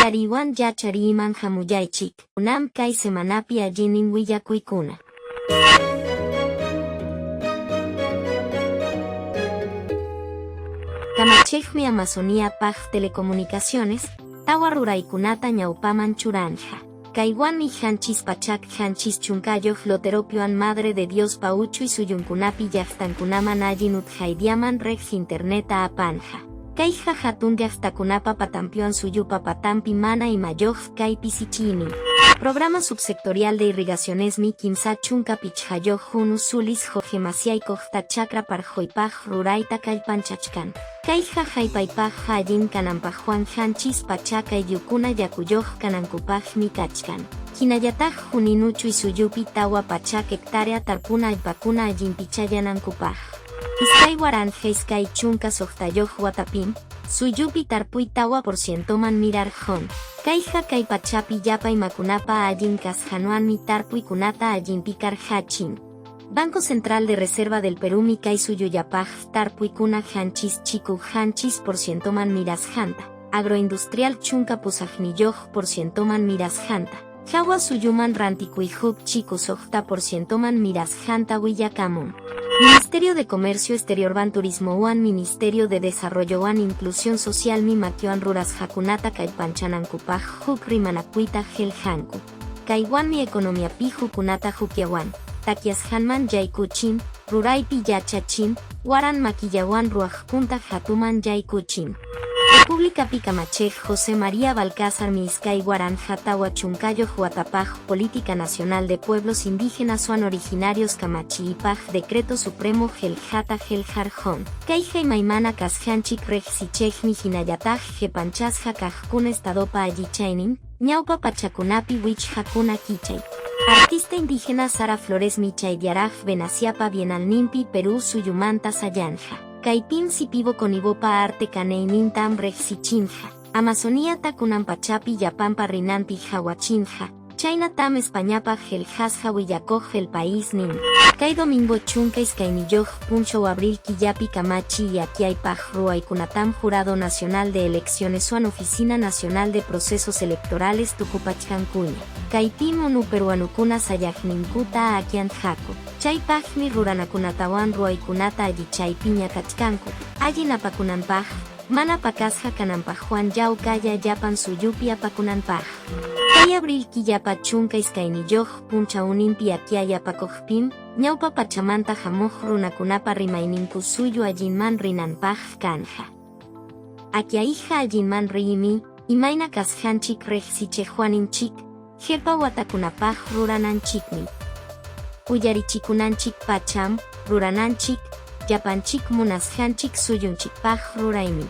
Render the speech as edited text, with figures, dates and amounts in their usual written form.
Uyariywan yachariyman hamullaychik, kunam kay semanapi allinnin willakuykuna. Kamachiqmi Amazonía Paj Telecomunicaciones, tawa ruraykunata ñawpaman churanja. Kaywanmi 770 Loteropioan Madre de Dios pauchuy suyunkunapi llaqtankunaman allin utqayllaman riq interneta apanja. Kayqa hatun llaqtakunapa patanpiwan suyupa patanpi mana imayuq kay pisichiynin. Programa Subsectorial de Irrigacionesmi 35 hunu sulis Jorge chakra parquypaq rurayta kallpanchachkan. Kayqa haypaypaq allin kananpaqwan 700 ayllukuna yakuyuq kanankupaqmi kachkan. Hinallataq Junín uchuy suyupi 400 hectárea tarpuna allpakuna allinpi chayanankupaq. 2026 watapim, suyupi tarpuy 4% man mirarqun. Kayqa kay pachapi llapa imakunapa allin kasqanwanmi tarpuykunata allinpi karqachin. Banco Central de Reserva del Perú mi kay suyullapaq tarpuykuna 7 7% man mirasqanta. Agroindustrial 18% man mirasqanta. Hawa suyuman rantikuy huk chiku 6% man mirasqanta willakamun. Ministerio de Comercio Exterior Ban Turismo Wan Ministerio de Desarrollo Wan Inclusión Social mi makiwan rurasqakunata kallpanchanankupaq huk rimanakuyta qillqanku. Kaywanmi economiapi hukunata hukllawan, takyasqanman yaykuchin, ruraypi yachachin, waran makillawan ruwaqkunta hatuman yaykuchin. Repúblicapi kamachiq José María Balcázar mi 2040 watapaq Política Nacional de Pueblos Indígenas wan Originarios kamachiypaq Decreto Supremo qillqata qillqarqun. Kayqa imaymana kasqanchik riqsichiqmi hinallataq qipanchasqa kaqkuna estadopa allichaynin, ñawpa pachakunapi wichqakuna kichay. Artista indígena Sara Flores chayllaraq Venaciapa Bienalninpi Perú suyumanta sayanja. Kaypim Shipibo Konibopa arte kanaynintam riqsichinqa. Amazoniata kunan pachapi llapanpa rinanpi qawachinqa. Chaynatam Españapa qillqasqa willakuq El País nin. Kay domingo 12 punchaw abril killapi kamachiy akyaypaq ruwaykunatam Jurado Nacional de Elecciones wan Oficina Nacional de Procesos Electorales tukupachkankuña. Kaypim unu peruanukuna sayaqninkuta akyanqaku. Chaypaqmi ruranakunatawan ruwaykunata allichaypi ñakachkanku. Allin apakunanpaq, mana pakasqa kananpaqwan yawkalla llapan suyupi apakunanpaq. Kay abril killapa 12 punchawninpi akyay apakuqpim, ñawpa pachamanta hamuq runakunapa rimayninku suyu allinman rinanpaq kanja. Akyayqa allinman riymi, imayna kasqanchik riqsichiqwaninchik, qipa watakunapaq rurananchikmi. Uyarichikunanchik pacham, rurananchik, llapanchik munasqanchik suyunchikpaq ruraymi.